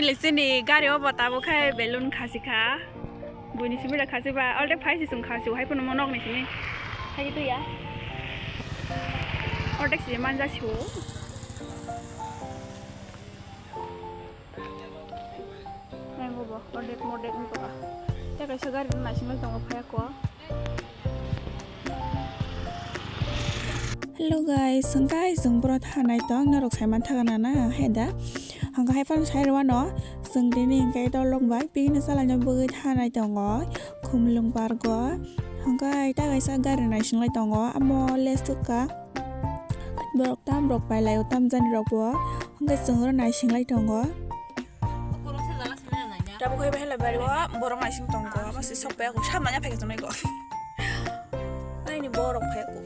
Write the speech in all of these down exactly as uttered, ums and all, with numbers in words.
Chini gari o bo tabuk khai balloon khasi kha. Buini simi da khasi ba, already phai si sung khasi, hai phano mo nok ni simi. Hai tu ya. Already si manja si o. Nai bo bo, already mo dek ni to ka. Te kaisa gari no naising lai tongo phai ko. Hello guys, hwnkhe chwng boro thanai tong norok sai mantha gana na heda. Hwnkhe hai phano sai rwano chwng tini hwnkhe dolong bai pini salai no bwgwi thanai tongo khumlwng park o. Hwnkhe ta kaisa gari naising lai tongo amo less tukha borok tam rok pai lai o tam jani rok bo hwnkhe chwng oro naising lai tongo. Tabuk hai bahai bari o borok naising tongo amo se sok pai o sam manya phai khe tongo. Aini borok phai o.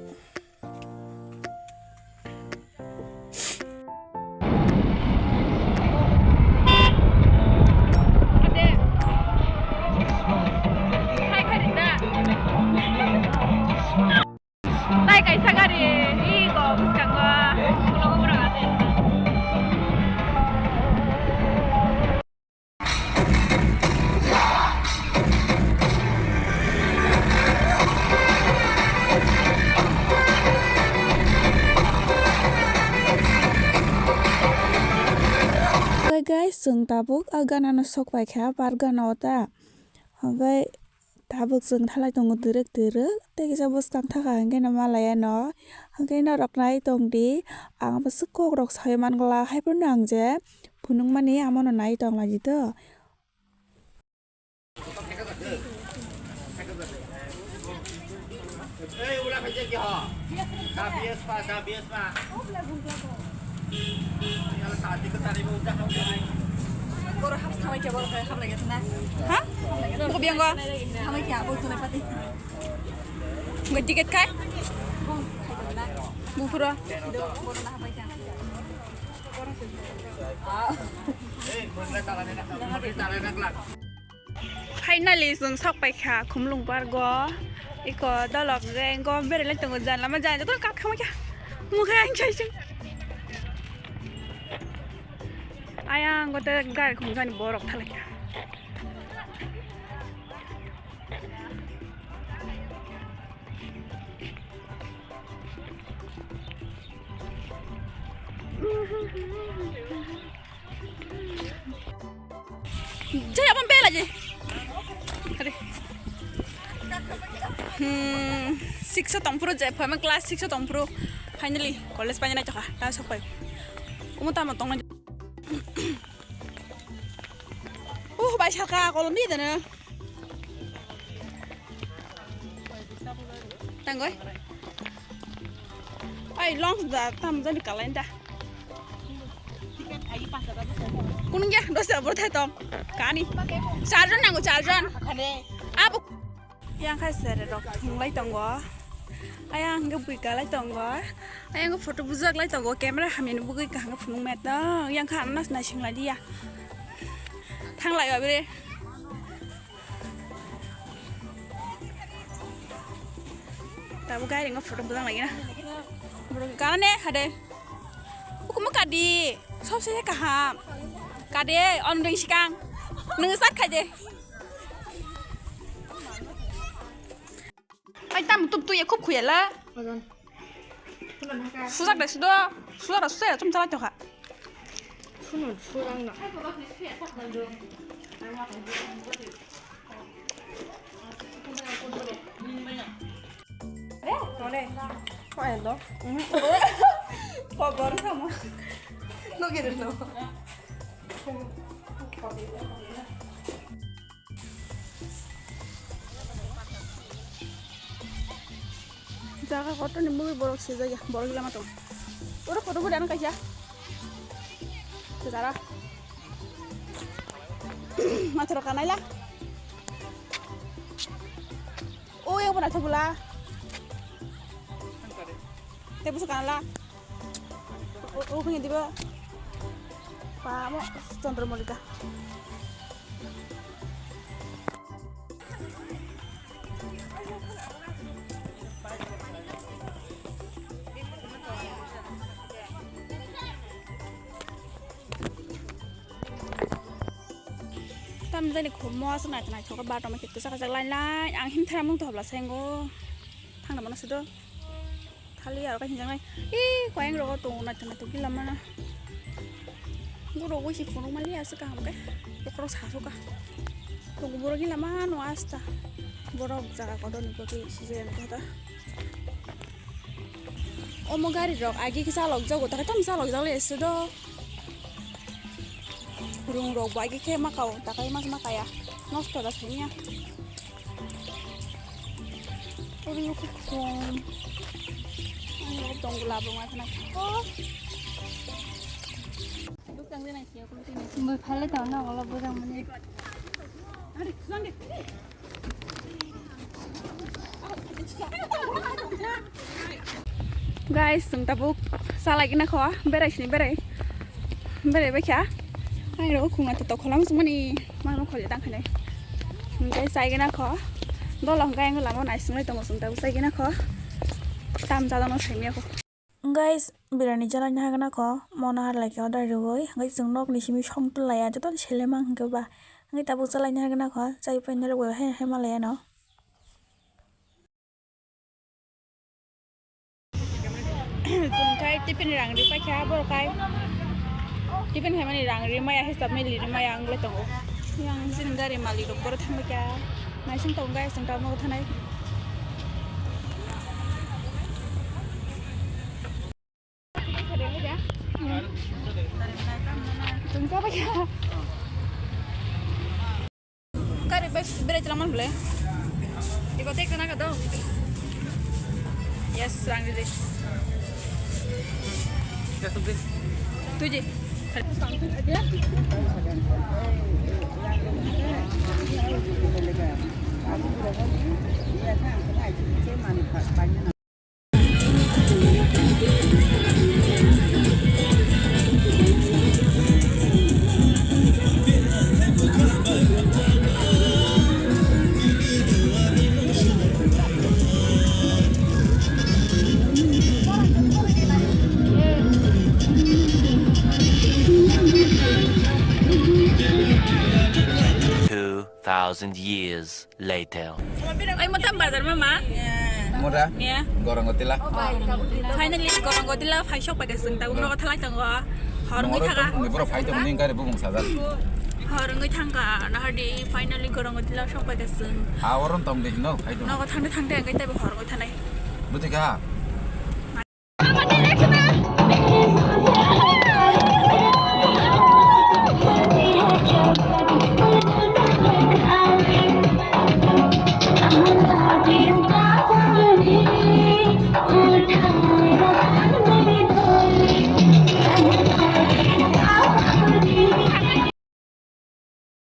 Tai kaisa gari, i go bwskango, ulo go borok ate. Guys, chwng tabuk a gana no sok pai kha, bar gana o ta. Hwnkhe tabuk chwng thalai tongo twrwk twrwk, tei kisa bwskang thakha hwnkhe no malai ano. Hwnkhe norok nai tong di, ang bwswk kok rok sai man glak, hai phano ang je phunukmani amo no nai tong lai di to. Boro hap samai khe boro khe hap lagi na. Ha? Ko biang go. Samai khe abo tunai pati. Go ticket khai. Bo khai na. Bufuro. Boro na hap khe. Finally, chwng sok pai kha Khumlung Park o. Iko dolok renggo berai lai tongo, janla ma janla joto kap kha ma kha. Mukhe ang chai chai. Ayang gote gari khum jani borok thalai kha. Jai abang bela je. Are. Hmm, six o tongphuru je, phama class six o tongphuru. Finally, college paina naitokha, ta sok pai. Umo tamo tongna. Uh, bai saka kolom di dana. Tangoi. Ai, long da tam jani kalain da. Kunung ya, dos da bor thai tom. Kani. Charjon nango, charjon. Abo. Yang khai sere rok thunglai tongo. Ayang hwnkhe bui kalai tongo. Ayang photo bujak lai tongo. Camera hamya ni bugui kaham phunuk met. Yang kha anas naising lai dia. Thanglai ba bere. Tabuk gairing o photo bwsang lagi na. Kana ne hade. Hukumu kadi. Sob se kaham. Kade on ring sikang. Nung start khai de. Ai tam tup tu ya khub khuyala. Sujak de sudo. Sujak de sujak chum chala chokha. Suno sujak na. Mone. Kok endo? Kok baru sama. Lo gitu lo. Jaga kotor ni mui borok sejak ya, borok lama tong. Oro photo photo ano kaisa. Sejara. Mathoro kanai la. O yang pernah thobula. Te busu kanala. O, o, kanya diba? Pa mo Chandra Malika. Tam jani khummo aswk naithok naithok ba tongma khe kwchak kwchak line line. Ang himthai mung to hobla sengo. Thangna mano sudo. Thali aro khe hinjaknai. Ee, koyang rogo tongo naithok naithok gila mano. Borok wi si phunuk mali aswk kaham khe. Bokhorok sasoka. Tongo borok gila mano asta. Borok jaga kotor ni bagwi sijaya khe ta. Omo gari rok agi khe chalok jago, takai tamo chalok jak le se do. Rung rok bo agi khe ma kao, takai mas ma kaya. Nosto da sanya. Uri ko khum. Ani rok tong gula bo ma khna. Oh. Bo phale ta na ola bo jang mani. Guys, chwng tabuk chalai gina kho, berai sini berai. Berai bai kha. Ai ro khungna to tokholam sumani. Mano kholi tang khanai. Guys, chai gina kho. Dolo hwnkhe ang lama nai swnglai tongo chwng tabuk chai gina kho. Tam jadano saimya kho. Guys, birani jalai nahagana kho, mono harlai khe order riwi, hwnkhe chwng nokni simi songtwlaiya, jotono selemang hwnkhe ba. Hwnkhe tabuk jalai nahagana kho, chai painani rwwi hai hai malaiya no. Chwng khai tiffin rang ri paikha, borok khai tiffin khaimani rang ri maya, hisab mili ri maya wngwi tongo. Yang chini gari malik rok borok thangbaikha. Naising tongo guys, chwng tabuk nogo thanai. Chwng chabaikha. Kari bai berai tongmani bwle. Iko tek tana ka do. Yes, rang di. Tuji. Two thousand years later. Ai, mo tam bazar ma, ma? Mura? Yeah. Gorongo tila. Finally, Gorongo tila phai sok paikha chwng tabuk nogo thalai tongo. Hor wngwi thaga. Ni boro phai tong ni gari bumung sajak. Hor wngwi thangkha, nahardi finally Gorongo tila sok paikha chwng. Ha, oron tong de, no, phai tong. Nogo thangde thangde ang teibo hor wngwi thanai. Buti kha?